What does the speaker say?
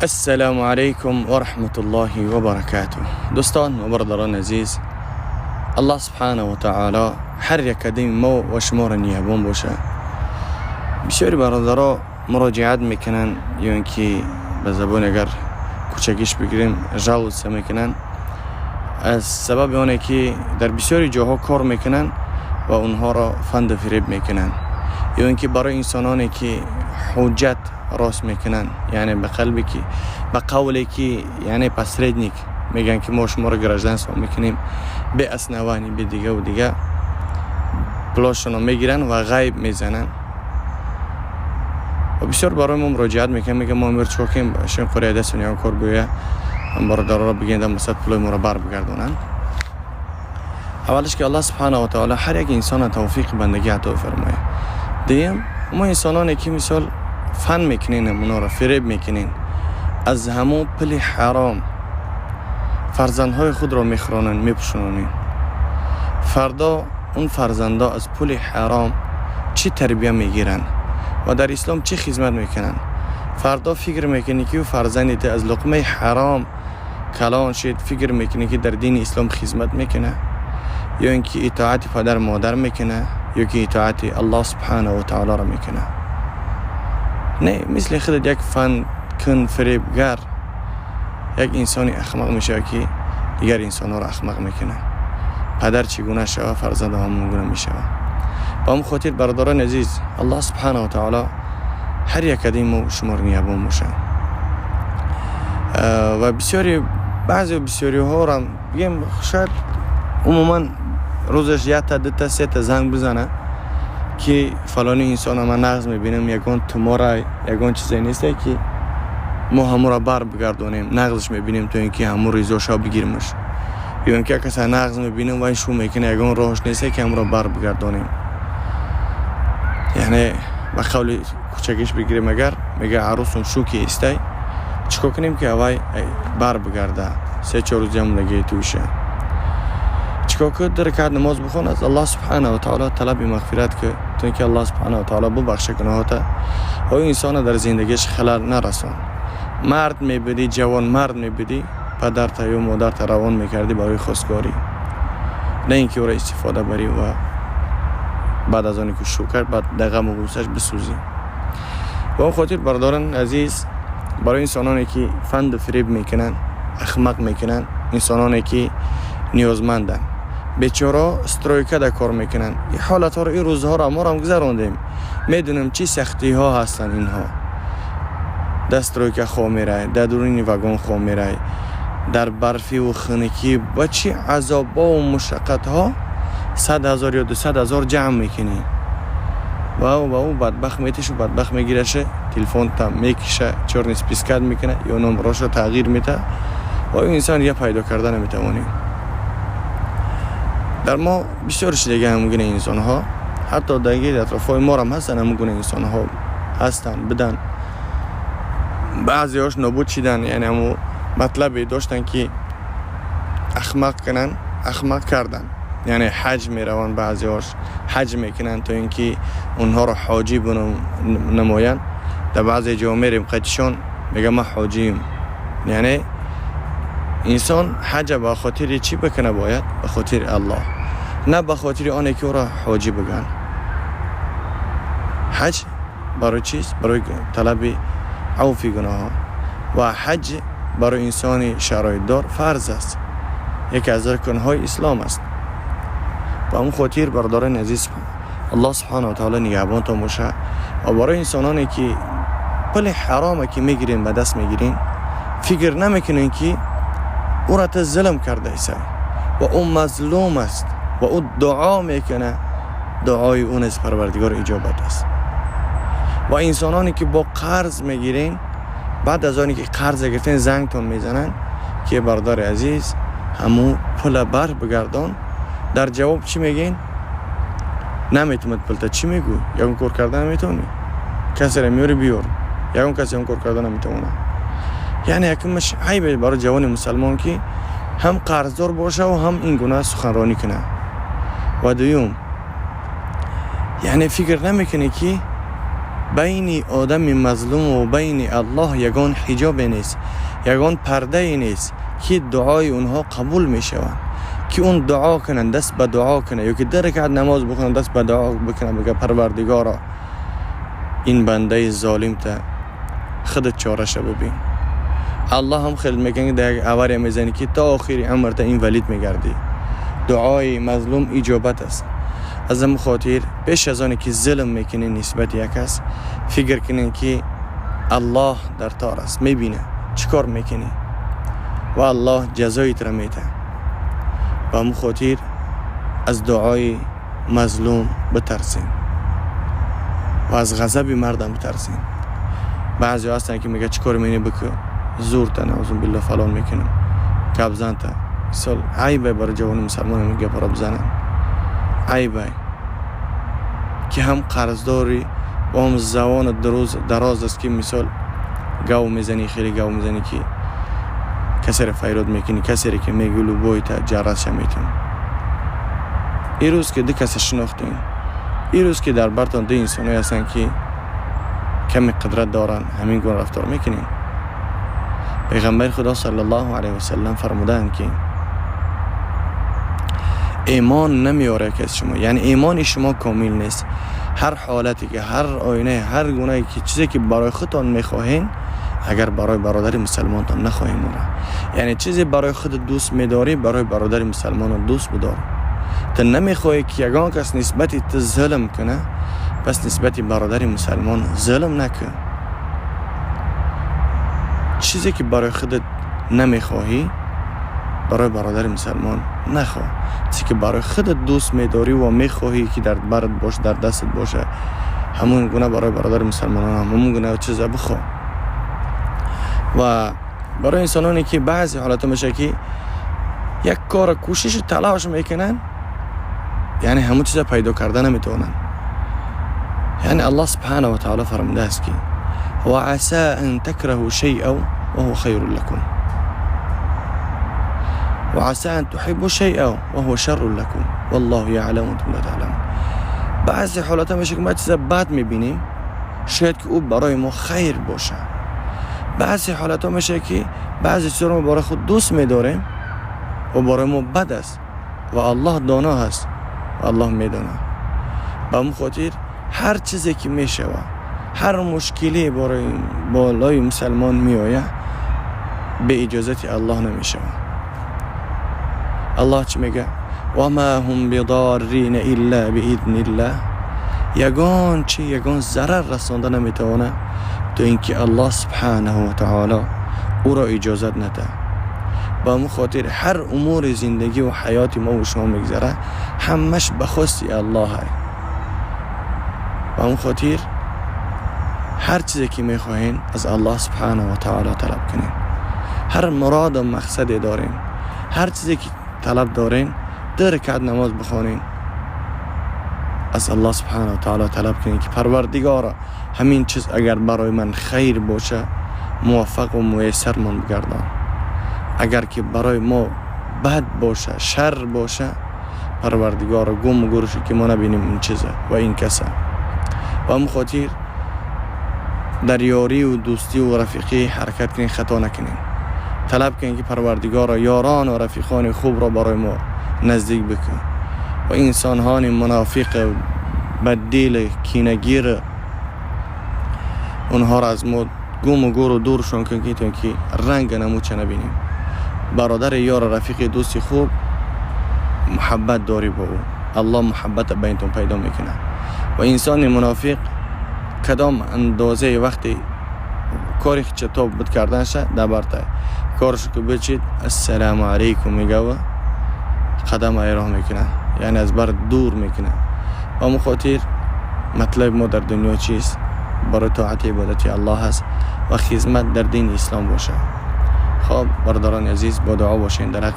Ассалому алайкум ва раҳматуллоҳи ва баракатуҳ. Дӯстон ва бародарони азиз, Аллоҳ субҳанаҳу ва таъоло ҳар як қадами мо ва шуморо нигаҳбон бошад. Бисёри бародаро муроҷиат мекунанд ё ин ки ба забони агар кӯчагиш бигирем, жаловаться мекунанд аз сабаби оне ки дар бисёри ҷоҳо кор мекунанд ва онҳоро фанду фиреб мекунанд, ё ин ки барои инсононе ки ҳуҷҷат рост мекунанд, яъне ба қалбе ки ба қавле ки, яъне посредник мегӯянд ки мо шуморо гражданство мекунем, бе основание, бе дигаву дига пулошонро мегиранд ва ғайб мезананд. Ва бисёр барои мо муроҷиат мекунанд, мегӯянд: «Мо имрӯз чикор кунем? Шин қурия дастон ягон кор биёя, бародароро бигӯем, масалан, пулои моро барбигардонанд». Аввалаш ки Аллоҳ субҳанаҳу ва таъоло ҳар як инсона тавфиқи бандагӣ ато фармояд. Дуюм, мо инсононе ки мисол фан мекунен, ҳамоноро фиреб мекунен, аз ҳамон пули ҳаром фарзандҳои худро мехӯронанд, мепӯшононед, фардо он фарзандҳо аз пули ҳаром чӣ тарбия мегиранд ва дар ислом чӣ хизмат мекунанд? Фардо фикр мекунӣ ки ӯ фарзанди ту аз луқмаи ҳаром калон шид, фикр мекунӣ ки дар дини ислом хизмат мекунад, ё ин ки итоати падар модар мекунад, ё ки итоати Аллоҳ субҳанаҳу ва таолоро мекунад? Не, мисли худат як фан кун, фиребгар, як инсони ахмақ мешавад ки дигар инсонҳоро ахмақ мекунад. Падар чӣ гуна шавад, фарзанд ҳамон гуна мешавад. Ба ҳамон хотир, бародарони азиз, Аллоҳ субҳанаҳу ва таоло ҳар як қадами мо шуморо нигаҳбон бошад. Ва бисёри баъзе бисёриҳоро бигем, шояд умуман рӯзаш якта, дута, сета занг бизана ки фалони инсона ман нағз мебинам, ягон тумора, ягон чизе несте ки мо ҳамуро бар бигардонем, нағзш мебинем, то ин ки ҳамун ризошо бигиримаш, ё ин ки як каса нағз мебинем ва шу мекунем, ягон роҳш несте ки ҳамуро бар бигардонем. Яъне ба қавли кӯчагиш бигирем, агар мега арӯсум шу ки истай, чӣ кор кунем ки авай бар бигарда, 3-4 рӯзи ҳамонагии туиша чӣ кор кун? Ду ракат намоз бихон, аз Аллоҳ субҳанаҳу ва таоло талаби мағфират ки, то ин ки Аллоҳ субҳанаҳу ва таоло бубахша гуноҳота ва ӯ инсона дар зиндагиаш халал нарасон. Мард мебудӣ, ҷавон мард мебудӣ, падарта ё модарта равон мекардӣ барои хостгорӣ, на ин ки ӯро истифода барӣ ва баъд аз оне ки шу кард, баъд дар ғаму ғуссаш бисӯзӣ. Ба он хотир, бародарон азиз, барои инсононе ки фанду фиреб мекунанд, ахмақ мекунанд, инсононе ки ниёзманданд, бечора стройкада кор мекунанд, ин ҳолатҳоро, ин рӯзҳоро морам гузарондем, медонем чӣ сахтиҳо ҳастанд инҳо. Дар стройка хоб мерай, дар дуруни вагон хоб мерай, дар барфиву хунукӣ ва чӣ азобову мушаққатҳо 100 000 ё 200 000 ҷамъ мекунӣ ва ба ӯ бадбахт метишу бадбахт мегираша, телефонта мекиша, чёрный список мекуна ё номерошо тағйир метаҳад ва ӯ инсон дига пайдо карда наметавонӣ. Дар мо бисёр шидаги ҳамон гуна инсонҳо, ҳатто дар гирди атрофҳои морам ҳастанд, ҳамон гуна инсонҳо ҳастанд, буданд. Баъзеҳош нобуд шиданд, яъне ҳамун матлабе доштанд ки ахмақ кунанд, ахмақ карданд. Яъне ҳаҷ мераванд, баъзеҳош ҳаҷ мекунанд, то ин ки онҳоро ҳоҷӣ намоянд. Дар баъзе ҷо мерем қатишон, мегӯяд: «Ман ҳоҷием». Яъне инсон ҳаҷа ба хотири чӣ бикуна бояд? Ба хотири Аллоҳ, на ба хотири оне ки ӯро ҳоҷӣ бигӯянд. Ҳаҷ барои чист? Барои талаби авфи гуноҳон. Ва ҳаҷ барои инсони шароитдор фарз аст, яке аз рукнҳои ислом аст. Ба ҳамон хотир, бародарони азиз, Аллоҳ субҳанаҳу ва таоло нигаҳбонтон бошад. Ва барои инсононе ки пули ҳароме ки мегирен, ба даст мегирен, фикр намекунен ки ӯро ту зулм кардаиса ва ӯ мазлум аст ва ӯ дуо мекунад, дуои ӯ низ Парвардигор иҷобат аст. Ва инсононе ки бо қарз мегирен, баъд аз оне ки қарза гирифтен, зангтон мезананд ки бародари азиз, ҳамун пула бар бигардон. Дар ҷавоб чӣ мегӯен? Наметавонад пулта. Чӣ мегӯй? Ягон кор карда наметавонӣ, касеро меёри, биёр, ягон касе ягон кор карда наметавонад. Яъне якумаш айбе барои ҷавони мусалмон ки ҳам қарздор бошаву ҳам ин гуна суханронӣ кунад. Ва дуюм, яъне фикр намекунӣ ки Байни одами мазлум ва байни Аллоҳ ягон ҳиҷобе нест, ягон пардае нест, ки дуои онҳо қабул мешаванд, ки он дуо кунанд, даст ба дуо кунанд, ё ки 2 ракат намоз бихонанд, даст ба дуо бикунанд, бигӯяд: «Парвардигоро, ин бандаи золимта худат чораша бибин». Аллоҳ ҳам хел мекунад, дар як авария мезанӣ, ки то охири умрта инвалид мегардӣ. Дуои мазлум иҷобат аст. Аз ҳамин хотир, пеш аз оне ки зулм мекунӣ нисбати як кас, фикр кунед, ки Аллоҳ дар тор аст, мебина чӣ кор мекунӣ ва Аллоҳ ҷазоитро метаҳад. Ба ҳамин хотир аз дуои мазлум битарсем ва аз ғазаби мардам битарсем. Баъзеҳо ҳастанд, ки мегӯяд: «Чӣ кор менӣ, бикӯ, зурта, наузу билло, фалон мекунам, гап занта». Мисол, айбай барои ҷавони мусалмон ҳамин гапҳоро бизананд, айбай, ки ҳам қарздорӣ ва ҳам забонат дароз аст, ки мисол гав мезанӣ, хеле гав мезанӣ, ки касеро файрод мекунӣ, касере ки мегӯ, любойта ҷарразша метавон. Ирӯз ки ду каса шинохтем, ирӯз ки дар бартон ду инсоное ҳастанд, ки каме қудрат доранд, ҳамин гуна рафтор мекунем. Пайғамбари Худо саллаллоҳу алайҳи васаллам фармудаанд, ки имон намеорад яке аз шумо, яъне имони шумо комил нест, ҳар ҳолате ки, ҳар оинае, ҳар гунае ки, чизе ки барои худтон мехоҳен, агар барои бародари мусалмонтон нахоҳем ора. Яъне чизе барои худат дӯст медорӣ, барои бародари мусалмонат дӯст бидор. Ту намехоҳӣ, ки ягон кас нисбати ту зулм куна, пас нисбати бародари мусалмон зулм накун. Чизе ки барои худат намехоҳӣ, барои бародари мусалмон нахоҳ. Чизе ки барои худат дӯст медорӣ ва мехоҳӣ, ки дар барат боша, дар дастат боша, ҳамон гуна барои бародари мусалмонон ҳам ҳамон гуна чиза бихоҳ. Ва барои инсононе ки баъзе ҳолатҳо мешавад, ки як кора кӯшишу талош мекунанд, яъне ҳамон чиза пайдо карда наметавонанд. Яъне Аллоҳ субҳанаҳу ва таъоло фармудааст, ки وعسى أن تكرهوا شيئا وهو خير لكم وعسى أن تحبوا شيئا وهو شر لكم والله يعلم وأنتم لا تعلمون. بعضی حالات میشه که ما چیز بد میبینیم، شاید که او برای ما خیر باشه. بعضی حالت میشه که بعضی چیزا رو ما برای خود دوست میداریم و برای ما بد است و الله دانا هست و الله میدانه. به همون خاطر هر چیزی که میشوه، هر مشکلی برای بالای مسلمان میآید، به اجازت الله نمیشوه. الله چی میگه؟ وما هم بضارين إلا بإذن الله. یگان چی، یگان ضرر رسانده نمیتوانه تا اینکه الله سبحانه و تعالی او را اجازت نده. به همون خاطر هر امور زندگی و حیات ما و شما میگذره، همش به خواستی الله های. به همون خاطر هر چیزی که میخواهین، از الله سبحانه و تعالی طلب کنین. هر مراد و مقصدی دارین، هر چیزی که طلب دارین، 2 رکعت نماز بخوانین، از الله سبحانه و تعالی طلب کنین که پروردگارا، همین چیز اگر برای من خیر باشه، موفق و میسر من بگردان. اگر که برای ما بد باشه، شر باشه، پروردگار گم و گورش که ما نبینیم این چیزه و این کسه. و هم خاطر در یاری و دوستی و رفیقی حرکت کنین، خطا نکنین. طلب کنین که پروردگار یاران و رفیقان خوب را برای ما نزدیک بکن و انسانهان منافق، بددل، کینه‌گیر، اونها را از ما گم و گور و دورشون کن که که رنگ نموچه نبینیم. برادر، یار، رفیق، دوستی خوب محبت داری با او، الله محبت بینتون پیدا میکنه. و انسان منافق کدام اندازه وقتی کاری چطور بود کردنشه در برته کارش که بچید، السلام علیکم میگه و قدم ایراه میکنه، یعنی از بر دور میکنه. و مخاطر مطلب ما در دنیا چیست؟ برای طاعت عبادت الله هست و خدمت در دین اسلام باشه. خب برادران عزیز، با دعا باشین در حق.